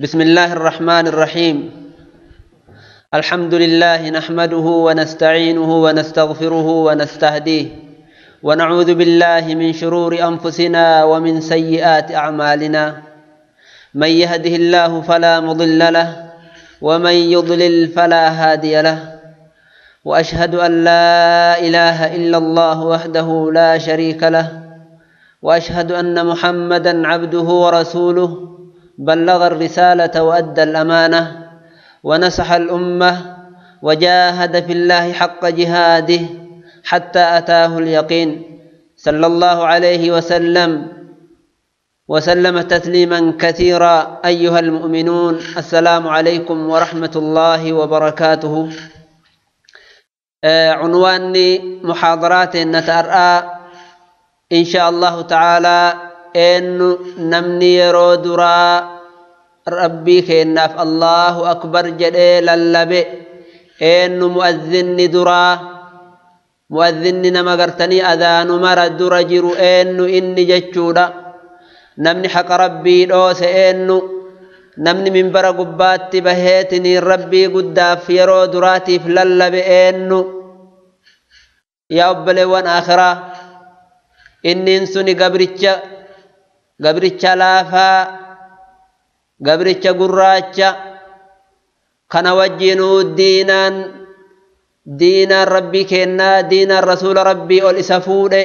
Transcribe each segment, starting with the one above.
بسم الله الرحمن الرحيم. الحمد لله نحمده ونستعينه ونستغفره ونستهديه، ونعوذ بالله من شرور أنفسنا ومن سيئات أعمالنا. من يهده الله فلا مضل له ومن يضلل فلا هادي له، وأشهد أن لا إله إلا الله وحده لا شريك له، وأشهد أن محمدا عبده ورسوله، بلغ الرسالة وأدى الأمانة ونصح الأمة وجاهد في الله حق جهاده حتى أتاه اليقين، صلى الله عليه وسلم وسلم تسليما كثيرا. أيها المؤمنون، السلام عليكم ورحمة الله وبركاته. عنوان محاضرات نتأرى إن شاء الله تعالى إن نمني yeroo duraa Rabbii keennaaf الله أكبر jedhee lallabe eenyu? Mu'azzinni duraa, mu'azzinni nama gartanii adaanumara dura jiru eenyu inni jechuudha? Namni haqa Rabbii dhoose eenyu? Namni minbara gubbaatti baheetiniin Rabbii guddaaf yeroo duraatiif lallabe eenyu? Yaa obboleewwan akhiraa, inniin suni gabricha, gabricha laafaa, gabricha gurraacha kana wajjinuu diinaan Rabbii kennaa, diinaan rasuula Rabbii ol isa fuudhe,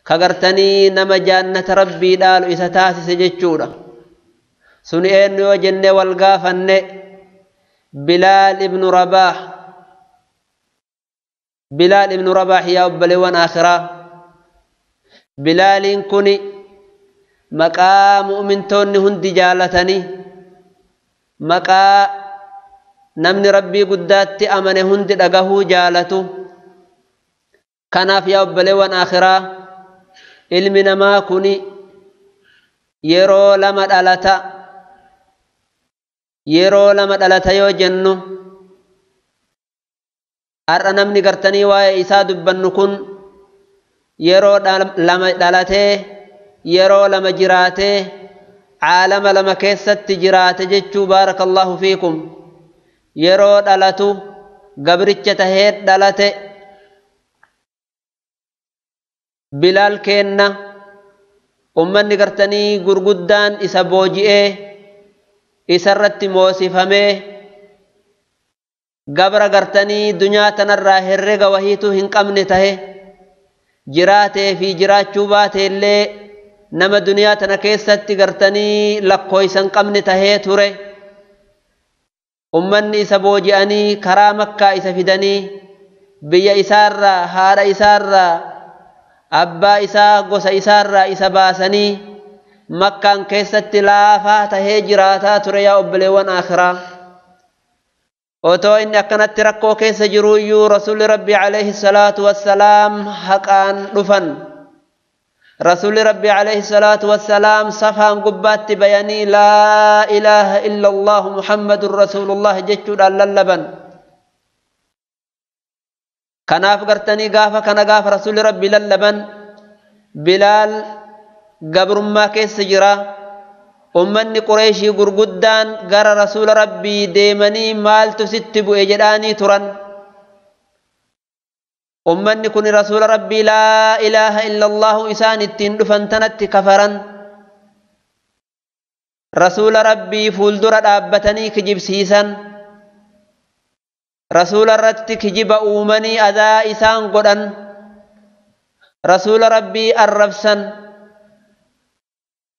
kagartanii nama jaannata Rabbii dhaalu isa taasise jechuudha. Suni eenyu yoo jennee wal gaafanne, Bilaal ibnu Rabaah. Bilaal ibnu Rabaah, yaa obboleewwan akhiraa, Bilaaliin kuni maqaa mu'mintoonni hundi jaalatanii, maqaa namni Rabbii guddaatti amane hundi dhagahuu jaalatu. Kanaaf yaa obboleewwan akhiraa, ilmi namaa kuni yeroo lama dhalata. Yeroo lama dhalata yoo jennu, har'a namni gartanii waa'ee isaa dubbannu kun yeroo lama dhalatee, yeroo lama jiraatee, caalama lama keessatti jiraate jechuu. بارك الله فيكم. Yeroo dhalatu gabricha tahee dhalate. Bilaal keenna ummanni gartanii gurguddaan isa booji'ee, isarratti moosifamee, gabra gartanii dunyaa tanarraa herrega wahiituu hin qabne tahe, jiraatee fi jiraachuu baate illee nama duniyaa tana keessatti gartanii lakkooysa hin qabne tahee ture. Ummanni isa booji'anii karaa Makkaa isa fidanii, biyya isaarraa, haadha isaarraa, abbaa isaa, gosa isaarraa isa baasanii, Makkaan keessatti laafaa tahee jiraataa ture. Yaa obboleewwan akhiraa, otoo inni akkanatti rakkoo keessa jiruuyyuu rasuulli Rabbii عليه الصلاة والسلام haqaan dhufan. Rasuulli Rabbii عليه الصلاة والسلام safaan gubbaatti bayanii "لا إله إلا الله محمد رسول الله" jechuudhaan lallaban. Kanaaf gartanii gaafa kana, gaafa rasuulli Rabbii lallaban, Bilaal gabrummaa keessa jira. Ummanni Qureeshii gurguddaan gara rasuula Rabbii deemanii "Maaltu sitti bu'e?" jedhaanii turan. Ummanni kun rasuula Rabbii لا إله إلا الله isaan ittiin dhufan tanatti kafaran. Rasuula Rabbii fuuldura dhaabbatanii kijibsiisan. Rasuula irratti kijiba uumanii adaa isaan godhan. Rasuula Rabbii arrabsan.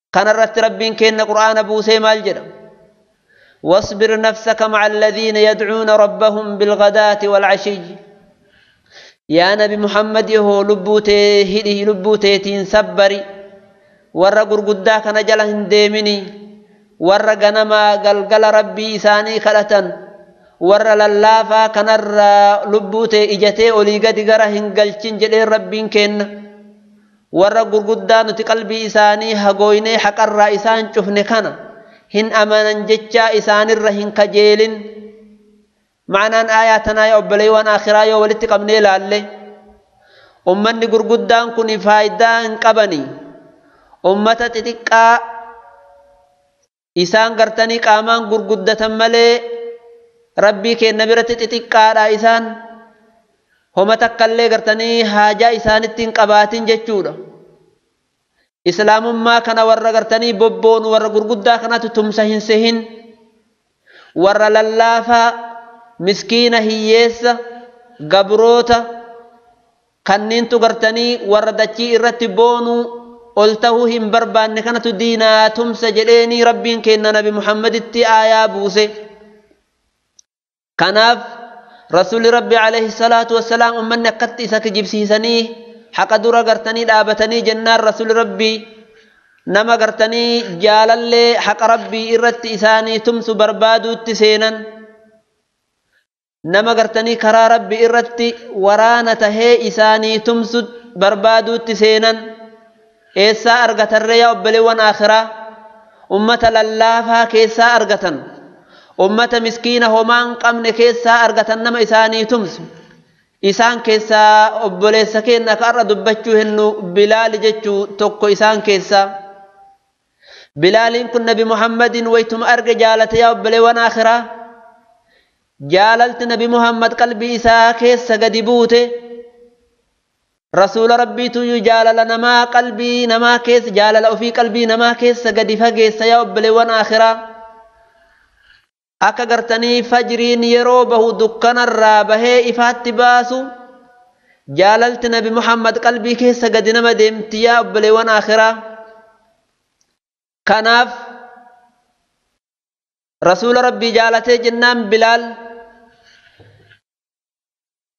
Kanarratti Rabbiin kenna Qur'aana buusee maal jedha? واصبر نفسك مع الذين يدعون ربهم بالغداة والعشي. Yaa Nabi Muhammad yoo lubbuu tee hidhi, lubbuu teetiin sabbari, warra gurguddaa kana jala hin deemini, warra ganamaa galgala Rabbii isaanii kadhatan, warra lallaafaa kanarraa lubbuu tee ijatee olii gadi gara hin galchin jedheen Rabbiin kenna. Warra gurguddaa nuti qalbii isaanii hagooynee haqarraa isaan cufne kana hin amanan jechaa isaanirra hin kajeelin. Ma'anaan aayaa tanaa, yaa obboleewwan akhiraa, yoo walitti qabnee ilaalle, ummanni gurguddaan kun faayidaa hin qabani. Ummata xixiqqaa Isaan gartanii qaamaan gurguddatan malee rabbii keenna biratti xixiqqaadha isaan. Homa takkallee gartanii haajaa isaanitti hin qabaatin jechuudha. Islaamummaa kana warra gartanii bobboonu warra gurguddaa kanatu tumsa hin sehin. Warra lallaafaa miskiina hiyyeessa gabroota kanniintu gartanii warra dachii irratti boonuu ol tahuu hin barbaanne kanatu diinaa tumsa jedheenii rabbiin kenna nabi Muhammaditti aayaa buuse. Kanaaf rasuulli rabbi alayhi salaatu wassalaam ummanni akkatti isa kijibsiisanii haqa dura gartanii dhaabatanii jennaan rasuulli rabbi nama gartanii jaalallee haqa rabbii irratti isaanii tumsu barbaaduutti seenan. Nama gartanii karaa rabbi irratti waraana tahee isaanii tumsu barbaaduutti seenan. Eessaa argatarree yaa obboleewwan akhiraa? Ummata lallaafaa keessaa argatan. Ummata miskiina homaa hin qabne keessaa argatan nama isaanii tumsu. Isaan keessaa obboleessa keenya akka har'a dubbachuu hennu Bilaali jechuu tokko isaan keessaa. Bilaaliin kun nabi Muhammadin waytuma arge jaalate yaa obboleewwan akhiraa. Jaalalti nabi Muhammad qalbii isaa keessa gadi buute. Rasuula rabbiitu jaalala namaa qalbii namaa keessa jaalala ofii qalbii namaa keessa gadi fageessa yaa obboleewwan akhiraa. Akka gartanii fajriin yeroo bahu dukkanarraa bahee ifaatti baasu jaalalti nabi Muhammad qalbii keessa gadi nama deemti yaa obboleewwan akhiraa. Kanaaf rasuula rabbii jaalatee jennaan Bilaal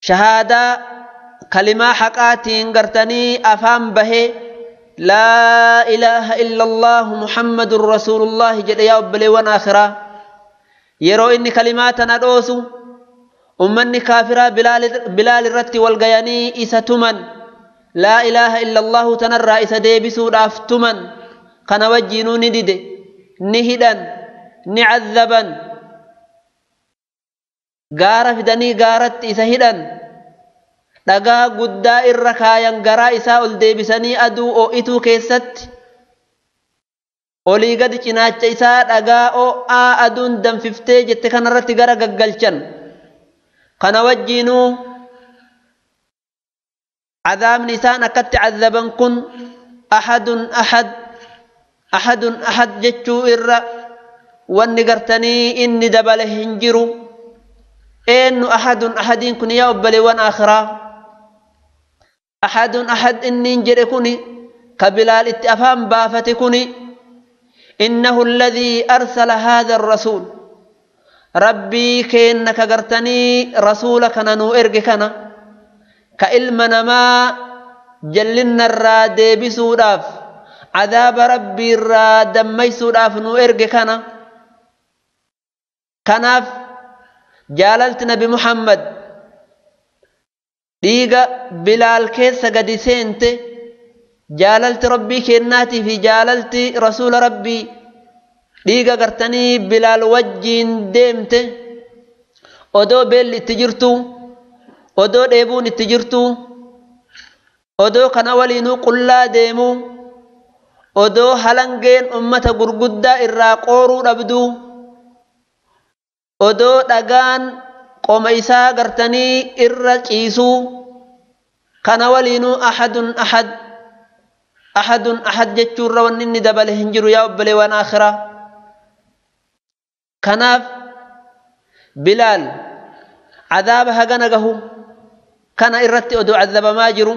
shahaadaa kalimaa haqaatiin gartanii afaan bahee laa ilaaha illallaahu Muhammadun rasuulullaahi jedhe yaa obboleewwan akhiraa. Yeroo inni kalimaa tana dhoosu ummanni kaafiraa Bilaal irratti wal gayanii isa tuman. Laa ilaaha illallaahu tanarraa isa deebisuudhaaf tuman. Kana wajjiinuu ni dide, ni hidhan, ni cazzaban. Gaara fidanii gaaratti isa hidhan. Dhagaa guddaa irra kaayan garaa isaa ol deebisanii aduu oo'ituu keessatti olii gadi cinaacha isaa dhagaa oo'aa aduun danfiftee jette kanarratti gara gaggalchan. Kana wajjiinuu cadaabni isaan akkatti cazzaban kun ahadun ahad ahadun ahad jechuu irra wanni gartanii inni dabale hin jiru. Eenyu ahadun ahadiin kun yaa obboleewwan akhiraa? Ahadun ahad inni jedhe kuni ka Bilaal itti afaan baafate kuni innahu alladhii arsala haadha arrasuul. Rabbii keenna ka gartanii rasuula kana nuu erge kana ka ilma namaa jallinnarraa deebisuudhaaf cadaaba rabbiirraa dammaysuudhaaf nuu erge kana. Kanaaf jaalalti nabi Muhammad dhiiga Bilaal keessa gadi seente. Jaalalti rabbii kennaatii fi jaalalti rasuula rabbii dhiiga gartanii Bilaal wajjiin deemte. Odoo beelli itti jirtu, odoo dheebuun itti jirtu, odoo kana waliinuu qullaa deemu, odoo halangeen ummata gurguddaa irraa qooruu dhabdu, odoo dhagaan qoma isaa gartanii irra ciisuu, kana waliinuu ahadun ahad ahadun ahad jechuurra wanni inni dabale hin jiru yaa obboleewwan akhiraa. Kanaaf Bilaal cadaaba hagana gahu kana irratti odoo cadabamaa jiru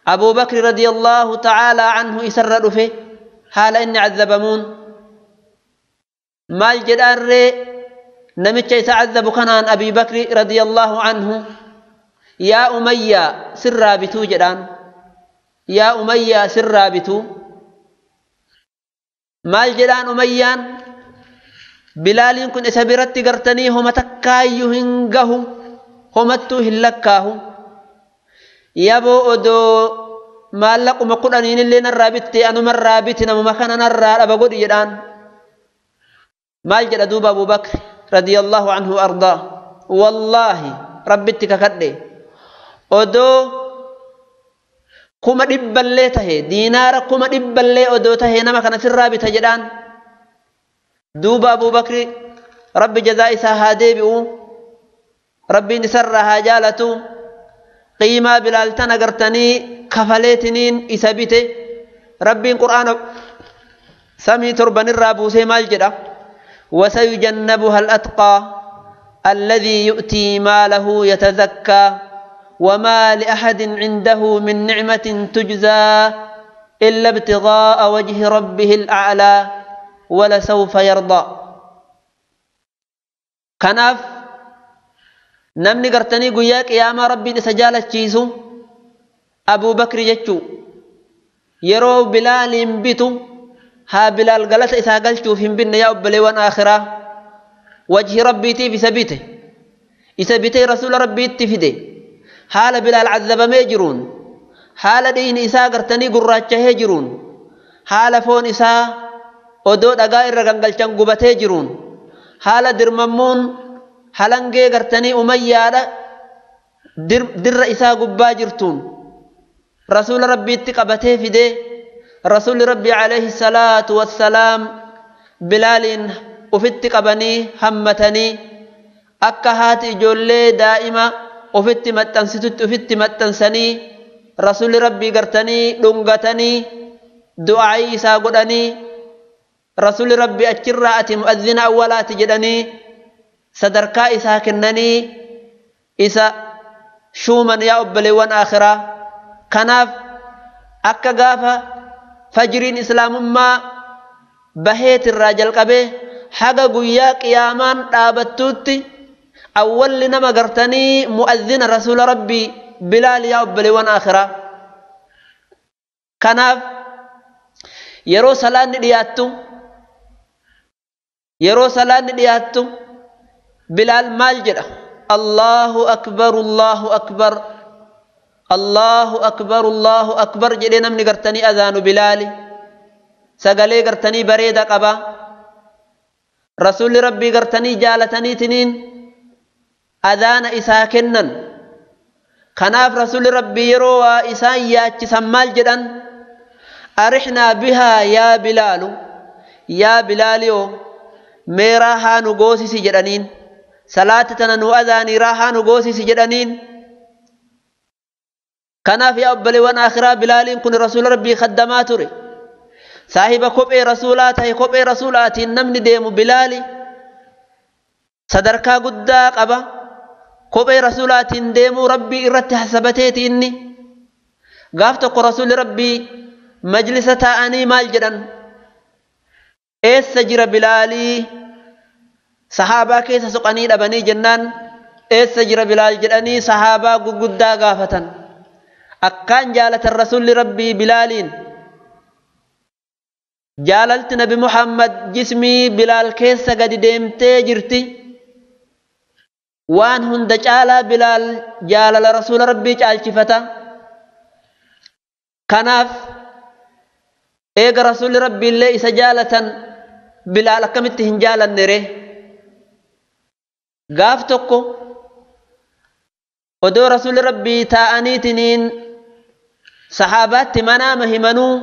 Abuu Bakri radiyallaahu ta'aalaa anhu isarra dhufe haala inni cadabamuun maal jedhaanree namicha isa cadabu kanaan Abii Bakri radiyallaahu anhu yaa Umayyaa sirraa bituu jedhaan. Yaa Umayyaa sirraa bituu. Maal jedhaan Umayyaan? Bilaaliin kun isa biratti gartanii homa takkaayyuu hin gahu, homattuu hin lakkaahu. Yaboo odoo maallaquma 10 illee narraa bitte anumarraa biti namuma kana narraa dhaba godhi jedhaan. Maal jedha duuba Abuu Bakri radiyallaahu anhu ardaa? Wallaahi rabbitti kakadhe odoo 100,000 tahe diinaara 100,000 odoo tahe nama kana sirraa bita jedhaan. Duuba Abuu Bakri Rabbi jazaa isaa haa deebi'u, Rabbiin isarraa haa jaalatu. Qiimaa Bilaal tana gartanii kafaleetiniin isa bite. Rabbiin Qur'aana samii torbanirraa buusee maal jedha? وسيجنبها الأتقى الذي يؤتي ماله يتزكى وما لأحد عنده من نعمة تجزى إلا ابتغاء وجه ربه الأعلى ولسوف يرضى. كناف نمني قرتني قياك يا ما ربي سجالة تشيسو أبو بكر جتشو يرو بلال بيتو ها بلال قالت إذا قلتو في بن يا أبلي آخرة وجه ربي تي في سبيته إسبيته رسول ربي تفيده حال بلال عذب ميجرون حال دين إسا قرتني قراتشه هجرون حال فون إسا odoo dhagaa irra gangalchan gubatee jiruun haala dirmammuun halangee gartanii umayyaadha dirra isaa gubbaa jirtuun rasuula rabbiitti qabatee fidee rasuulli rabbii alayhi salaatu wassalaam Bilaaliin ufitti qabanii hammatanii akka haati ijoollee daa'ima ufitti maxxansitutti ufitti maxxansanii rasuulli rabbii gartanii dhungatanii du'aayii isaa godhanii rasuulli rabbii achirraa ati mu'azzina awwalaati jedhanii sadarkaa isaa kennanii isa shuuman yaa obboleewwan aakhiraa. Kanaaf akka gaafa fajriin islaamummaa baheetirraa jalqabee haga guyyaa qiyaamaan dhaabattuutti awwalli nama gartanii mu'azzina rasuula rabbii Bilaal yaa obboleewwan aakhiraa. Kanaaf yeroo salaanni dhiyaattu yeroo salaanni dhiyaattu Bilaal maal jedha? Allahu akbar, Allahu akbar, Allahu akbar, Allahu akbar jedhee namni gartanii azaanu Bilaali sagalee gartanii bareeda qaba. Rasuulli rabbii gartanii jaalataniitiniin azaana isaa kennan. Kanaaf rasuulli rabbii yeroo waa isaan yaachisan maal jedhan? Arixnaa bihaa yaa Bilaalu, yaa Bilaaliyoo mee raahaa nu goosisi jedhaniin, salaata tana nu azaanii raahaa nu goosisi jedhaniin. Kanaaf yaa obboleewwan aakhiraa Bilaaliin kun rasuula rabbii khaddamaa ture. Saahiba kophee rasuulaa ta'e kophee rasuulaatiin namni deemu Bilaali sadarkaa guddaa qaba. Kophee rasuulaatiin deemuu rabbii irratti hasabateeti inni. Gaaf tokko rasuulli rabbii majlisa taa'anii maal jedhan? Eessa jira Bilaalii? Sahaabaa keessa soqanii dhabanii jennaan eessa jira Bilaal jedhanii sahaabaa gurguddaa gaafatan. Akkaan jaalatan rasuulli rabbii Bilaaliin. Jaalalti Nabi Muhammad jismii Bilaal keessa gadi deemtee jirti. Waan hunda caalaa Bilaal jaalala rasuula rabbii caalchifata. Kanaaf eega rasuulli rabbiillee isa jaalatan Bilaal akkamitti hin jaalanne ree? Gaaf tokko odoo rasuulli rabbii taa'aniitiniin sahaabaatti manaama himanuu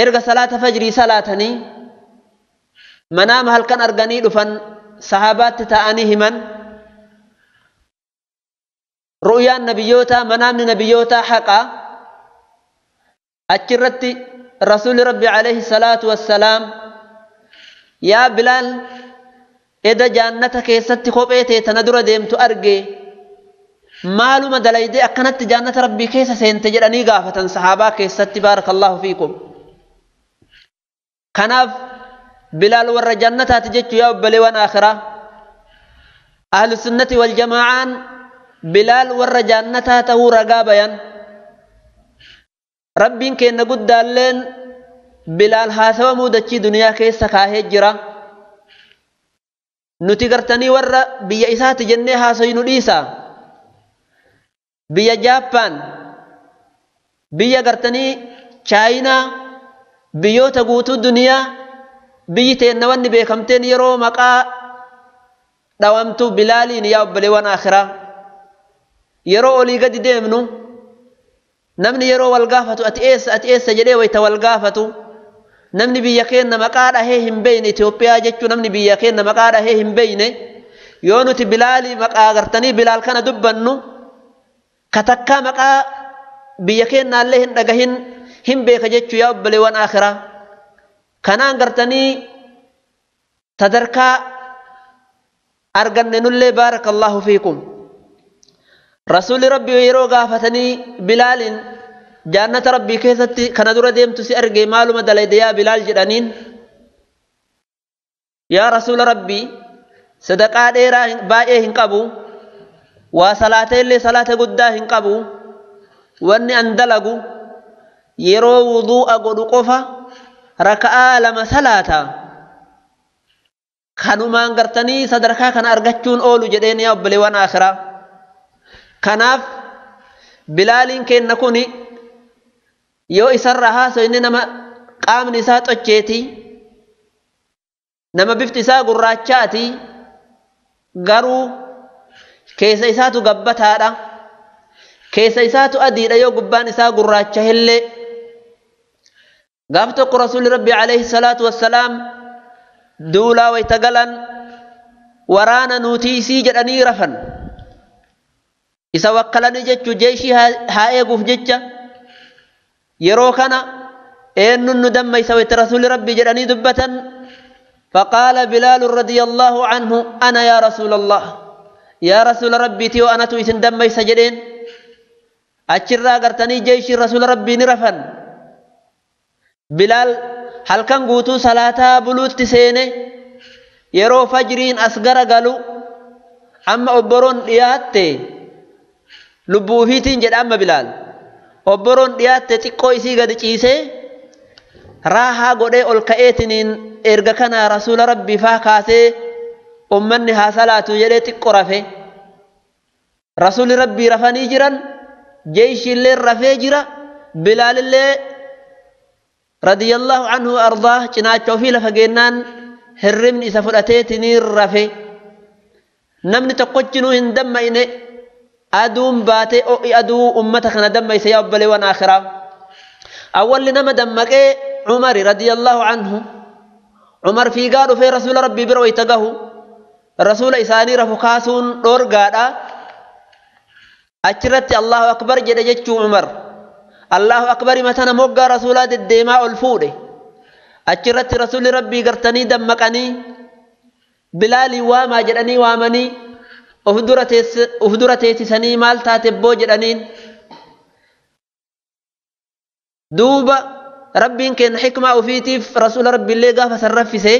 erga salaata fajrii salaatanii manaama halkan arganii dhufan sahaabaatti taa'anii himan. Ru'yaan nabiyyootaa manaamni nabiyyootaa haqaa. Achirratti rasuulli rabbi alayhi salaatu wassalaam yaa Bilaal eda jaannata keessatti kophee tee tana dura deemtu arge maaluma dalaydee akkanatti jaannata rabbii keessa seente jedhanii gaafatan sahaabaa keessatti. Baarakallahu fiikum. Kanaaf Bilaal warra jannataati jechuu yaa obboleewwan aakhiraa. Ahlu sunnati wal jamaa'aan Bilaal warra jannataa ta'uu ragaa bayan. Rabbiin keenya guddaalleen Bilaal haasawamuu dachii duniyaa keessa kaahee jira. Nuti gartanii warra biyya isaati jennee haasoynu dhiisa. Biyya Jaappaan, biyya gartanii Chaayinaa, biyyoota guutuu duniyaa biyyi teenna wanni beekamteen yeroo maqaa dhawamtu Bilaaliin yaa obboleewwan aakhiraa. Yeroo olii gadi deemnu namni yeroo wal gaafatu ati eessa ati eessa jedhee wayta wal gaafatu Namni biyya keenya maqaa dhahee hin beeyne Itoophiyaa jechuun namni biyya keenya maqaa dhahee hin beeyne yoo nuti Bilaalii maqaa agartanii Bilaal kana dubbannu katakkaa maqaa biyya keenyaallee hin dhagahin hin beeka jechuu yaa obboleewwan akhiraa. Kanaan gartanii sadarkaa arganne nullee baarakallahu fiikum. Rasuulli Rabbii yeroo gaafatanii Bilaaliin jannata Rabbii keessatti kana dura deemtu si arge maaluma dalayde yaa Bilaal jedhaniin yaa Rasuula Rabbii sadaqaa dheeraa baay'ee hin qabu waa salaata illee salaata guddaa hin qabu wanni an dalagu yeroo wuduu'a godhu qofa raka'aa 2 salaata kanumaan gartanii sadarkaa kana argachuun oolu jedheen yaa obboleewwan akhiraa. Kanaaf Bilaaliin kenna kuni yoo isarra haasoo inni nama qaamni isaa xocheeti nama bifti isaa gurraachaati garuu keessa isaatu gabbataadha keessa isaatu adiidha yoo gubbaan isaa gurraacha illee. Gaaf tokko Rasuulli Rabbi alayhi salaatu wassalaam duulaa wayta galan waraana nuutiisii jedhanii rafan isa wakkalanii jechuu jeeshii haa eeguuf jecha yeroo kana eenyuun nu dammaysa wayta Rasuulli Rabbi jedhanii dubbatan. فقال بلال رضي الله عنه أنا يا رسول الله يا رسول ربي تيو أنا تو إسن دمي سجدين أتشرا قرتني جيش رسول ربي نرفن. بلال هل كان قوتو صلاة بلوت تسيني يرو فجرين أسقر قالوا أما أبرون دياتي لبوهيتين جد أما بلال أبرون دياتي تقو إسي قد چيسي راها قد أولكأتنين erga kana rasuula rabbii faa kaasee ummanni haa salaatu jedhee xiqqo rafe. Rasuulli rabbii rafanii jiran jeeshiillee rafee jira. Bilaalillee radiyallahu anhu ardaa cinaacha ofii lafa geennaan hirribni isa fudhateetinii rafe. Namni tokkochinuu hin dammayne aduun baatee o'i aduu ummata kana dammayse yaa obboleewwan akhiraa. Awwalli nama dammaqee Umari radiyallahu anhu. Umar fiigaa dhufee rasuula rabbii bira wayita gahu rasuula isaanii rafu kaasuun dhoorgaadha. Achirratti Allahu akbar jedhe jechuu Umar. Allahu akbari matana moggaa rasuulaa deddeemaa ol fuudhe. Achirratti rasuulli rabbii gartanii dammaqanii Bilaalii waamaa jedhanii waamanii of dura teessisanii maal taate boo jedhaniin. Duuba Rabbiin kenna xikmaa ofiitiif rasuula rabbiillee gaafa san raffise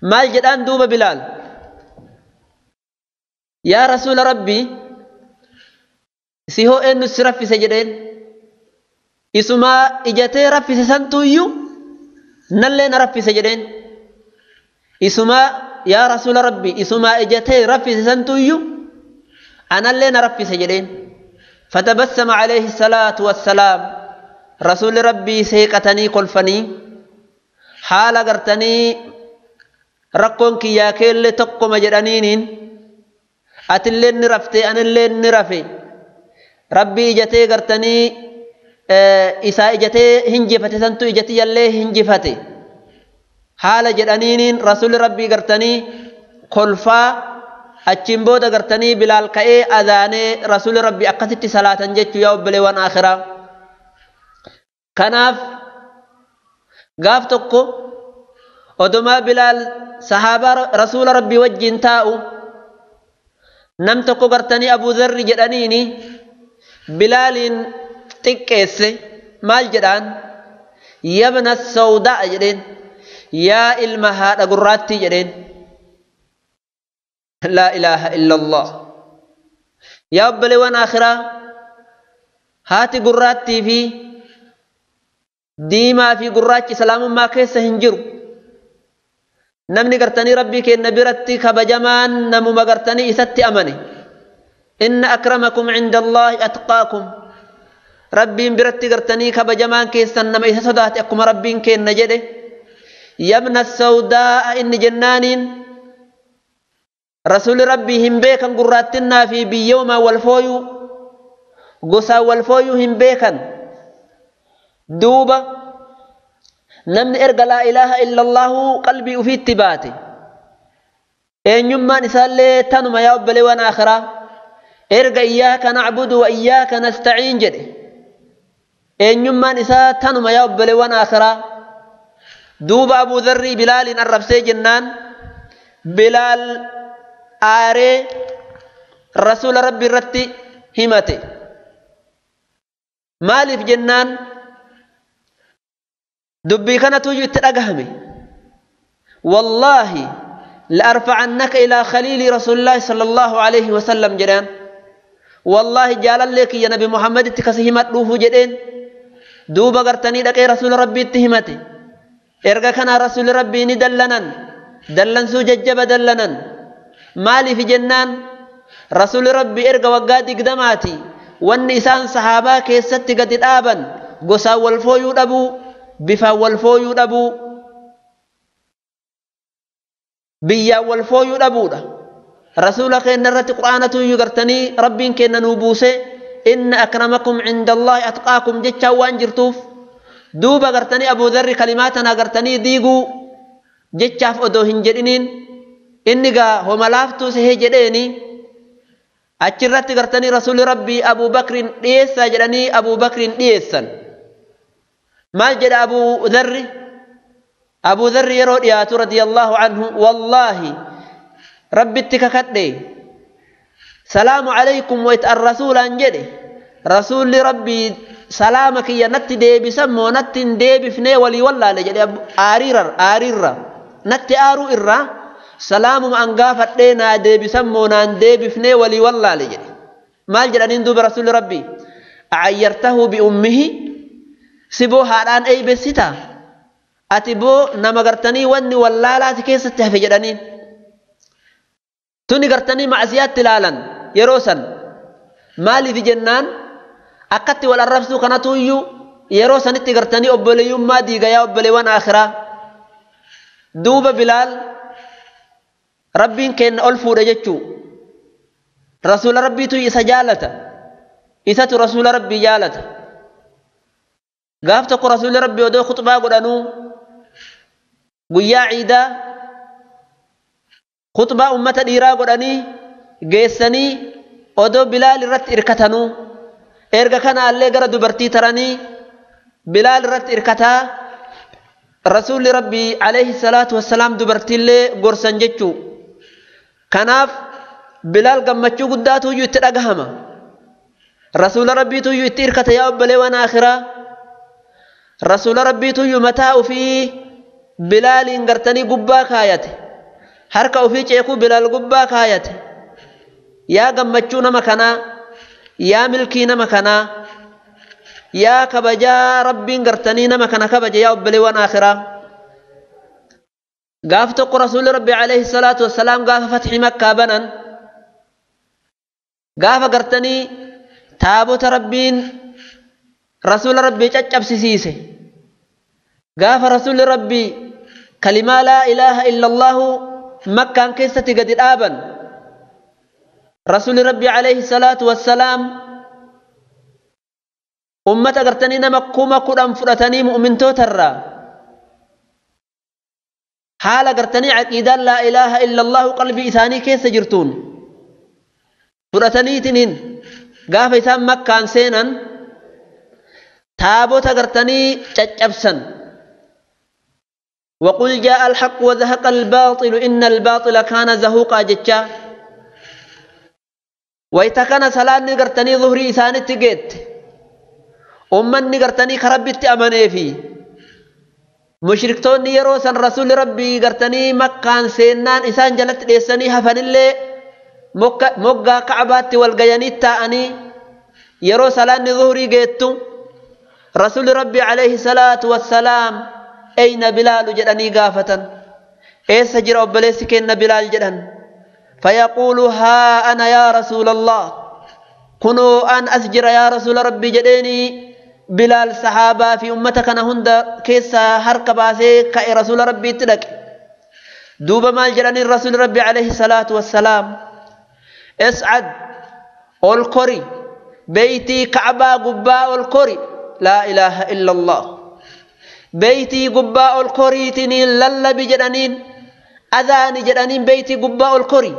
maal jedhaan duuba Bilaal yaa rasuula rabbii si hoo eenyu si raffise jedheen isumaa ijatee raffise santuuyyuu nallee na raffise jedheen isumaa yaa rasuula rabbii isumaa ijatee raffise santuuyyuu anallee na raffise jedheen. Fatabassama alayhi salaatu wassalaam Rasuulli rabbii seeqatanii kolfanii haala gartanii rakkoon kiyyaa keellee tokkoma jedhaniiniin atillee ni raftee anillee ni rafe rabbii ijatee gartanii isaa ijatee hinjifate santu ijatiyyallee hinjifate haala jedhaniiniin rasuulli rabbii gartanii kolfaa achiin booda gartanii Bilaal ka'ee adaanee rasuulli rabbii akkasitti salaatan jechuu yaa obboleewwan akhiraa. Kanaaf gaaf tokko odomaa Bilaal sahaabaa rasuula rabbii wajjin taa'u nam tokko gartanii Abuu Dharri jedhaniini Bilaaliin xiqqeesse maal jedhaan yabna sawdaa jedheen yaa ilma haadha gurraattii jedheen. Laa ilaaha illallah. Yaa obboleewwan akhiraa haati gurraattii fi diimaa fi gurraachi islaamummaa keessa hin jiru. Namni gartanii rabbii keenya biratti kabajamaan namuma gartanii isatti amane. Inna akramakum cinda Allaahi atqaakum. Rabbiin biratti gartanii kabajamaan keessan nama isa sodaate akkuma rabbiin keenya jedhe. Yabna sawdaa inni jennaaniin rasuulli rabbii hin beekan gurraattinnaa fi biyyoomaan wal fooyuu gosaan wal fooyuu hin beekan. Duuba Namni erga laa ilaaha illallaahu qalbii ufiitti baate eenyummaan isaallee tanuma yaa obboleewwan akhiraa. Erga iyyaaka nacbudu wa iyyaaka nastaciin jedhe eenyummaan isaa tanuma yaa obboleewwan akhiraa. Duuba Abuu Dharrii Bilaaliin arrabsee jennaan Bilaal aaree rasuula rabbi irratti himate. Maaliif jennaan dubbii kanatu itti dhagahame. Wallaahi la'arfacannaka ilaa khaliilii rasuulillaahi sallallahu alaihi wasallam jedhaan. Wallaahi jaalallee kiyya nabi Muhammaditti kasi himadhuufu jedheen. Duuba gartanii dhaqee rasuula rabbiitti himate. Erga kana rasuulli rabbii ni dallanan, dallansuu jajjaba dallanan. Maaliif jennaan rasuulli rabbii erga waggaa 20 wanni isaan sahaabaa keessatti gadi dhaaban gosaan wal fooyuu dhabuu, bifaan wal fooyuu dhabuu, biyyaan wal fooyuu dhabuudha. Rasuula keenya irratti quraanatu iyyuu gartanii rabbiin keenya nuu buuse inna akramakum cinda Allaahi atqaakum jechaan waan jirtuuf duuba gartanii Abuu Dharri kalimaa tana gartanii diiguu jechaaf odoo hin jedhiniin inni gaa homa laaftuu sehee jedheeni achirratti gartanii rasuulli rabbii Abuu Bakriin dhiyeessaa jedhanii Abuu Bakriin dhiyeessan. Maal jedha Abuu Dharri? Abuu Dharri yeroo dhiyaatu radiyallahu anhu wallaahi rabbitti kakadhe salaamu alaykum wayta ar-rasuulaan jedhe rasuulli rabbii salaama kiyya natti deebisan moo natti hin deebifnee walii wallaale jedhe. Aariirra natti aaruu irraa salaamuma an gaafadhee naa deebisan moo naan deebifnee walii wallaale jedhe. Maal jedhaniin duuba rasuulli rabbii acayyartahu biummihi si boo haadhaan eeybessita ati boo nama gartanii wanni wallaalaati keessatti hafe jedhaniin. Tuni gartanii macsiyaatti ilaalan yeroo san. Maaliif jennaan akkatti wal arrabsuu kanatu iyyuu yeroo sanitti gartanii obboleeyyummaa diiga yaa obboleewwan akhiraa. Duuba Bilaal rabbiin kenna ol fuudhe jechuu rasuula rabbiitu isa jaalata, isatu rasuula rabbii jaalata. Gaaf tokko rasuulli rabbii odoo khuxbaa godhanuu guyyaa ciidaa khuxbaa ummata dhiiraa godhanii geessanii odoo Bilaal irratti irkatanuu erga kanaallee gara dubartii taranii Bilaal irratti irkataa rasuulli rabbii alayhi salaatu wassalaam dubartiillee gorsan jechuu. Kanaaf Bilaal gammachuu guddaatu iyyuu itti dhagahama. Rasuula rabbiitu iyyuu itti irkata yaa obboleewwan akhiraa. Rasuula rabbiitu iyyuu mataa ofii Bilaaliin gartanii gubbaa kaayate, harka ofii ceekuu Bilaal gubbaa kaayate. Yaa gammachuu nama kanaa, yaa milkii nama kanaa, yaa kabajaa rabbiin gartanii nama kana kabaje yaa obboleewwan akhiraa. Gaaf tokko rasuulli rabbi alayhi salaatu wassalaam gaafa fatxii makkaa banan gaafa gartanii taabota rabbiin rasuula rabbii caccabsisiise gaafa rasuulli rabbii kalimaa laa ilaaha illallaahu makkaan keessatti gadi dhaaban rasuulli rabbii alayhi salaatu wassalaam ummata gartanii nama 10,000 fudhatanii mu'mintootarraa haala gartanii caqiidaan laa ilaaha illallaahu qalbii isaanii keessa jirtuun fudhataniitiniin gaafa isaan makkaan seenan taabota gartanii caccabsan. وقل جاء الحق وزهق الباطل إن الباطل كان زهوقا جتشا. ويتكن سلان غرتني ظهري إساني تجيت أمني غرتني خربت أمني في مشركتون يروسن رسول ربي غرتني مكان سينان إسان جلت ليسني هفن اللي مقا كعبات والقياني تاني يرو سلان ظهري جيتو رسول ربي عليه الصلاة والسلام أين بلال جدني قافة إيس جرى أبليسك إن بلال جدن فيقول ها أنا يا رسول الله كنوا أن أسجر يا رسول ربي جديني بلال صحابة في أمتك نهند كيسا حرق باسي كأي رسول ربي تلك دوب مال جدني الرسول ربي عليه الصلاة والسلام اسعد الكري بيتي كعبة قباء الكري لا إله إلا الله. Beeytii gubbaa ol koriitiniin lallabi jedhaniin, adhaani jedhaniin beeytii gubbaa ol kori.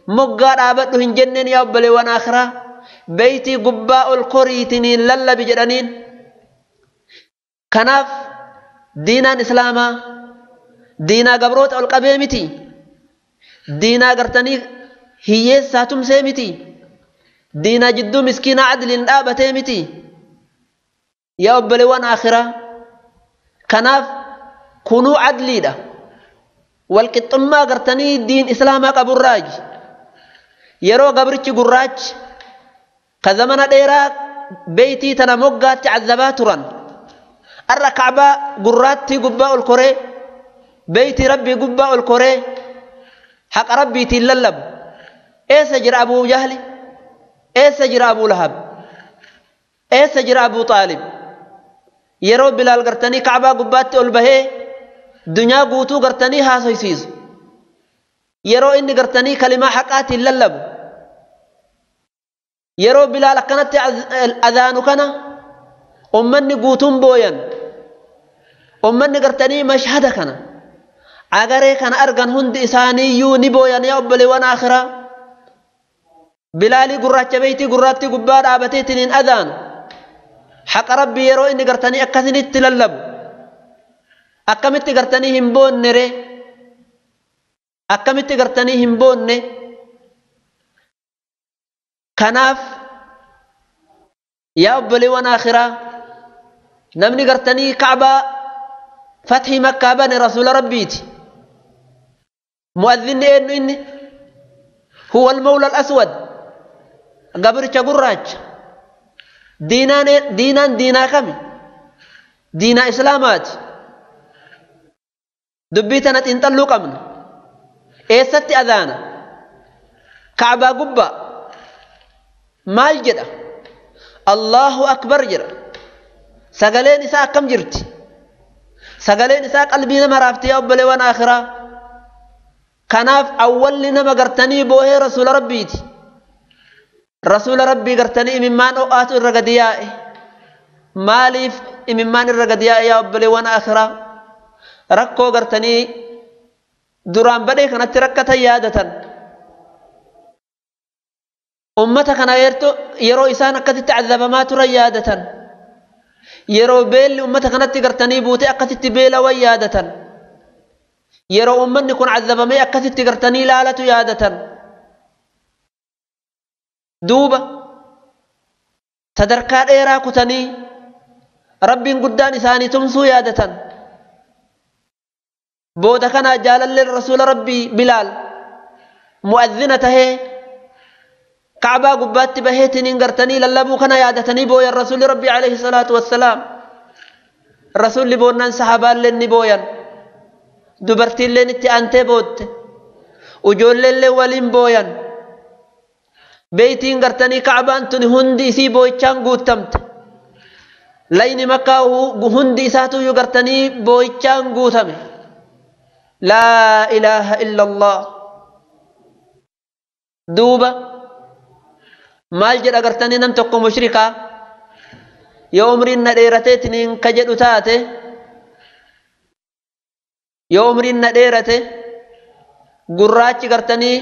Moggaa dhaabadhu hin jenneen yaa obboleewwan akhiraa. Beeytii gubbaa ol koriitiniin lallabi jedhaniin. Kanaaf diinaan islaamaa diinaa gabroota ol qabee miti. Diinaa gartanii hiyyeessaa tumsee miti. Diinaa jidduu miskiinaa adliin dhaabatee miti. Yaa obboleewwan akhiraa. Kanaaf kunuu adliidha. Walqixxummaa gartanii diin islaamaa qaburraaji. Yeroo gabrichi gurraachi ka zamana dheeraa beeytii tana moggaatti cazabaa turan. Arra kacbaa gurraattii gubbaa ol koree beeytii rabbii gubbaa ol koree haqa rabbiitiin lallabu. Eessa jira Abuu Jahli? Eessa jira Abuu Lahab? Eessa jira Abuu Xaalib? Yeroo Bilaal gartanii kacbaa gubbaatti ol bahee dunyaa guutuu gartanii haasoysiisu. Yeroo inni gartanii kalimaa haqaatiin lallabu. Yeroo Bilaal akkanatti adhaanu kana ummanni guutuun booyan. Ummanni gartanii mashhada kana agaree kana argan hundi isaaniiyyuu ni booyan yaa obboleewwan akhiraa. Bilaalii gurraacha beeytii gurraattii gubbaa dhaabateetiin adhaanu. Haqa rabbii yeroo inni gartanii akkasinitti lallabu. Akkamitti gartanii hin boonne ree? Akkamitti gartanii hin boonne? Kanaaf yaa obboleewwan akhiraa namni gartanii kacbaa fathii makkaa bane rasuula rabbiiti. Mu'adhinni eenyu inni? Huwa al-mawla al-aswad. Gabricha gurraacha. Diinaan diinaa kami? Diinaa islaamaati. Dubbii tana xiinxalluu qabna. Eessatti adhaana? Kacbaa gubbaa. Maal jedha? Allahu akbar jedha. Sagaleen isaa akkam jirti? Sagaleen isaa qalbii nama raafti yaa obboleewwan akhiraa. Kanaaf awwalli nama gartanii boohee rasuula rabbiiti. Rasuula rabbii gartanii imimmaan ho'aatu irra gadi yaa'e. Maaliif imimmaan irra gadi yaa'e yaa obboleewwan akhiraa? Rakkoo gartanii duraan badhee kanatti rakkatan yaadatan. Ummata kana yeroo isaan akkasitti cazabamaa turan yaadatan. Yeroo beelli ummata kanatti gartanii buutee akkasitti beelawan yaadatan. Yeroo ummanni kun cazabamee akkasitti gartanii laalatu yaadatan. Duuba sadarkaa dheeraa kutanii rabbiin guddaan isaanii tumsuu yaadatan. Booda kanaa jaalalleen rasuula rabbii Bilaal mu'adhina tahee kacbaa gubbaatti baheetiniin gartanii lallabuu kana yaadatanii booyan rasuulli rabbii alayhi salaatu wassalaam. Rasuulli boonnaan sahaabaalleen ni booyan. Dubartiilleen itti aantee bootte. Ijoolleellee waliin booyan. Beeytiin gartanii kacbaan tuni hundi isii boo'ichaan guutamte. Layni makkaa hundi isaatuyyuu gartanii boo'ichaan guutame. Laa ilaaha illallah. Duuba maal jedha gartanii nam tokko mushrikaa yoo umriin na dheerateetiniin ka jedhu taate, yoo umriin na dheerate gurraachi gartanii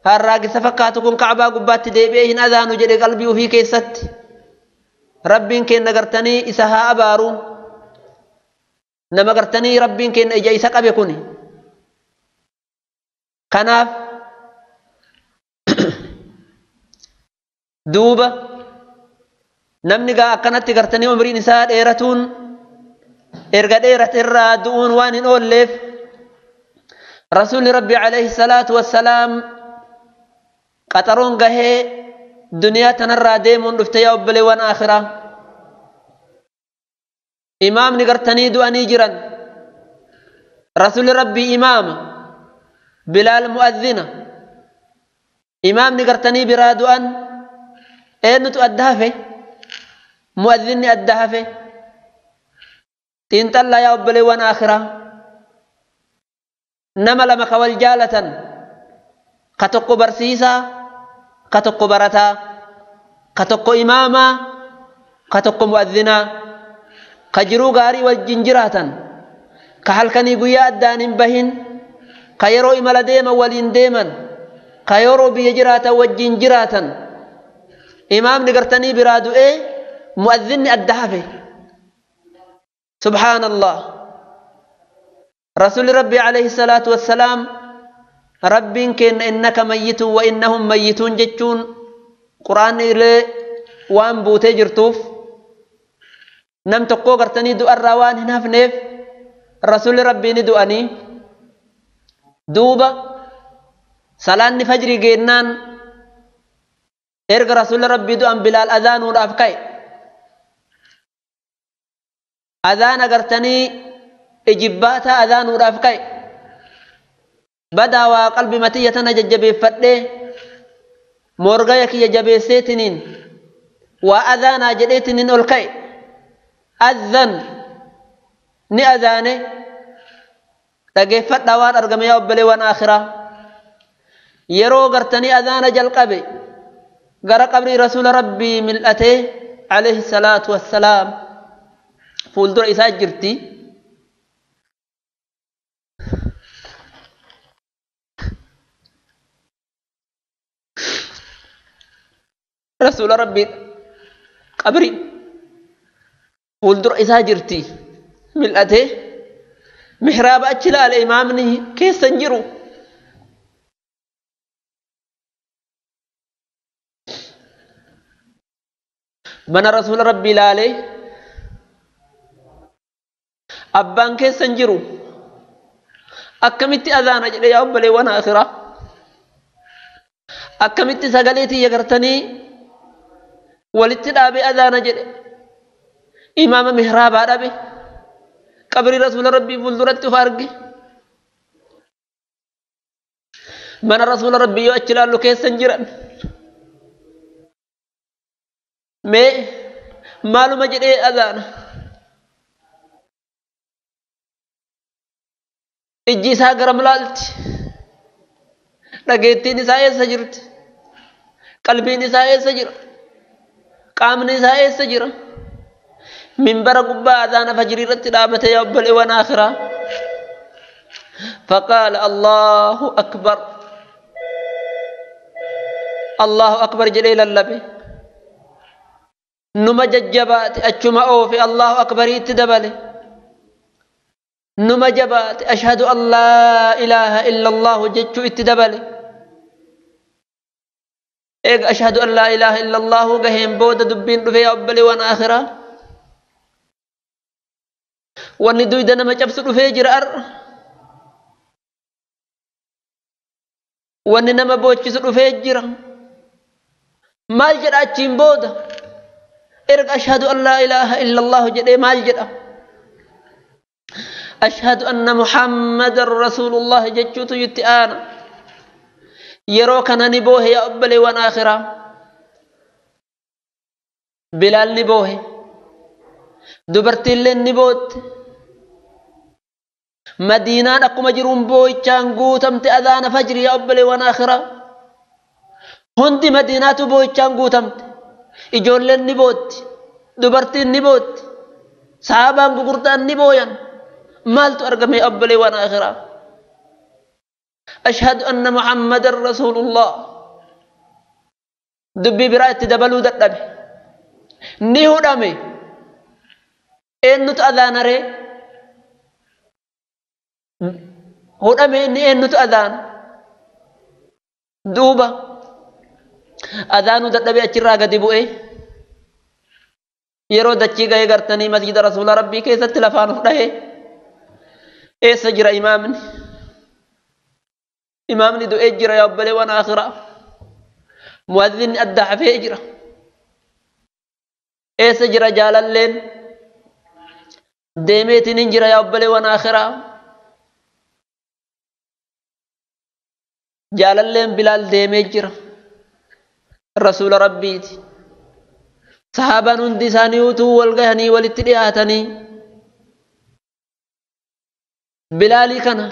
harraagisa fakkaatu kun kacbaa gubbaatti deebi'ee hin adhaanu jedhe qalbii ofii keessatti. Rabbiin kenna gartanii isa haa abaaru. Nama gartanii rabbiin kenna ija isa qabe kuni. Kanaaf duuba namni gaa akkanatti gartanii umriin isaa dheeratuun erga dheerate irraa du'uun waan hin oolleef rasuulli rabbi alayhi salaatu wassalaam qaxaroon gahee duniyaa tanarraa deemuun dhufte yaa obboleewwan akhiraa. Imaamni gartanii du'anii jiran. Rasuulli rabbii imaama, Bilaal mu'adhina. Imaamni gartanii biraa du'an eenyutu adda hafe? Mu'adhinni adda hafe. Xiinxallaa yaa obboleewwan akhiraa. Nama lama ka wal jaalatan, ka tokko barsiisaa, ka tokko barataa, ka tokko imaamaa, ka tokko mu'adhinaa. Ka jiruu gaarii wajjin jiraatan, ka halkanii guyyaa addaan hin bahin, ka yeroo imala deeman waliin deeman, ka yeroo biyya jiraatan wajjin jiraatan. Imaamni gartanii biraa du'ee mu'azzinni adda hafe. Subhaanallah. Rasuulli Rabbi alayhi salaatu wassalaam Rabbiin kenna innaka mayyituun wa innahum mayyituun jechuun quraanni illee waan buutee jirtuuf nam tokkoo gartanii du'arraa waan hin hafneef Rasuulli Rabbii ni du'anii. Duuba salaanni fajrii geennaan erga Rasuulli Rabbii du'an Bilaal azaanuudhaaf ka'e. Azaana gartanii ijibbaataa azaanuudhaaf ka'e. Badaa waa qalbi matiyya tana jajjabeeffadhee morgaya kiyya jabeesseetiniin waa azaanaa jedheetiniin ol ka'e. Azan ni azaane. Dhageeffadhaa waan argame yaa obboleewwan akhiraa. Yeroo gartanii azaana jalqabe gara qabrii Rasuula Rabbii mil'atee alayhi salaatu wassalaam fuuldura isaa jirti. Rasuula Rabbii qabrii fuuldura isaa jirti mil'atee mihraaba achi ilaale imaamni keessa hin jiru. Mana Rasuula Rabbii ilaale abbaan keessa hin jiru. Akkamitti azaana jedhe yaa obboleewwan akhiraa. Akkamitti sagalee tiyya gartanii walitti dhaabee azaana jedhe. Imaama mihraabaa dhabe. Qabrii Rasuula Rabbii fuulduratti of arge. Mana Rasuula Rabbii yoo achi ilaallu keessa hin jiran. Mee maaluma jedhee azaana. Ijji isaa garam laalti. Dhageettiin isaa eessa jirti? Qalbiin isaa eessa jira? Qaamni isaa eessa jira? Minbara gubbaa azaana fajrii irratti dhaabatee yaa obboleewwan akhiraa. Faqaala Allahu akbar. Allahu akbar jedhee lallabe. Numa jajjabaate achuma oofe Allahu akbariitti dabale. Numa jabaate ashhadu an laa ilaaha illallahu jechuu itti dabale. Eega ashhadu an laa ilaaha illallahu gaheen booda dubbiin dhufe yaa obboleewwan akhiraa. Wanni duyda nama cabsu dhufee jira ar'a. Wanni nama boochisu dhufee jira. Maal jedha achiin booda? Erga ashhadu an laa ilaaha illallahu jedhee maal jedha? Ashhadu anna Muhammadan Rasuulullah jechuutu itti aana. Yeroo kana ni boohe yaa obboleewwan akhiraa. Bilaal ni boohe. Dubartiilleen ni bootte. Madiinaan akkuma jiruun boo'ichaan guutamte azaana fajrii yaa obboleewwan akhiraa. Hundi Madiinaatu boo'ichaan guutamte. Ijoolleen ni bootti. Dubartiin ni bootti. Sahaabaan gugurdaan ni booyan. Maaltu argame yaa obboleewwan akhiraa? Ashhadu anna Muhammadan Rasuulullah. Dubbii biraa itti dabaluu dadhabe. Ni hudhame. Eenyutu azaana ree? Hudhame inni eenyutu azaana? Duuba azaanuu dadhabee achirraa gadi bu'ee yeroo dachii gahee gartanii masjida Rasuula Rabbii keessatti lafaan of dhahee eessa jira imaamni? Imaamni du'ee jira yaa obboleewwan akhiraa. Mu'azzinni adda hafee jira. Eessa jira jaalalleen? Deemeetiin hin jira yaa obboleewwan akhiraa. Jaalalleen Bilaal deemee jira. Rasuula Rabbiiti. Sahaabaan hundi isaanii utuu wal gahanii walitti dhiyaatanii Bilaalii kana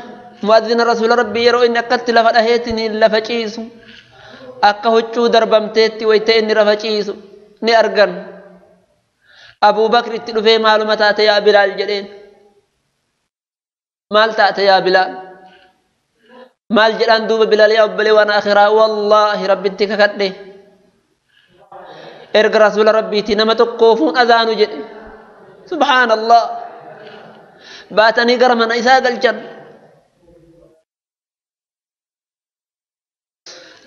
mu'azzina Rasuula Rabbii yeroo inni akkatti lafa dhaheetiin lafa ciisu akka huccuu darbamteetti wayita inni lafa ciisu ni argan. Abuu Bakr itti dhufee maaluma taate yaa Bilaal jedheen. Maal taate yaa Bilaal? Maal jedhaan duuba Bilaal yaa obboleewwan akhiraa wallaahi rabbitti kakadhe. Erga rasuula rabbiitii nama tokkoofuun azaanu jedhe. Subhaanallah. Baatanii gara mana isaa galchan.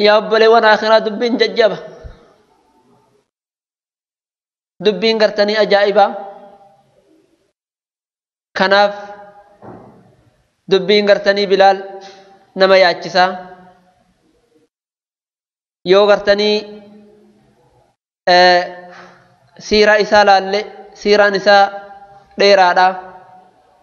Yaa obboleewwan akhiraa dubbiin jajjaba. Dubbiin gartanii ajaa'ibaa. Kanaaf dubbiin gartanii Bilaal nama yaachisaa. Yoo gartanii siiraa isaa laalle siiraan isaa dheeraadha.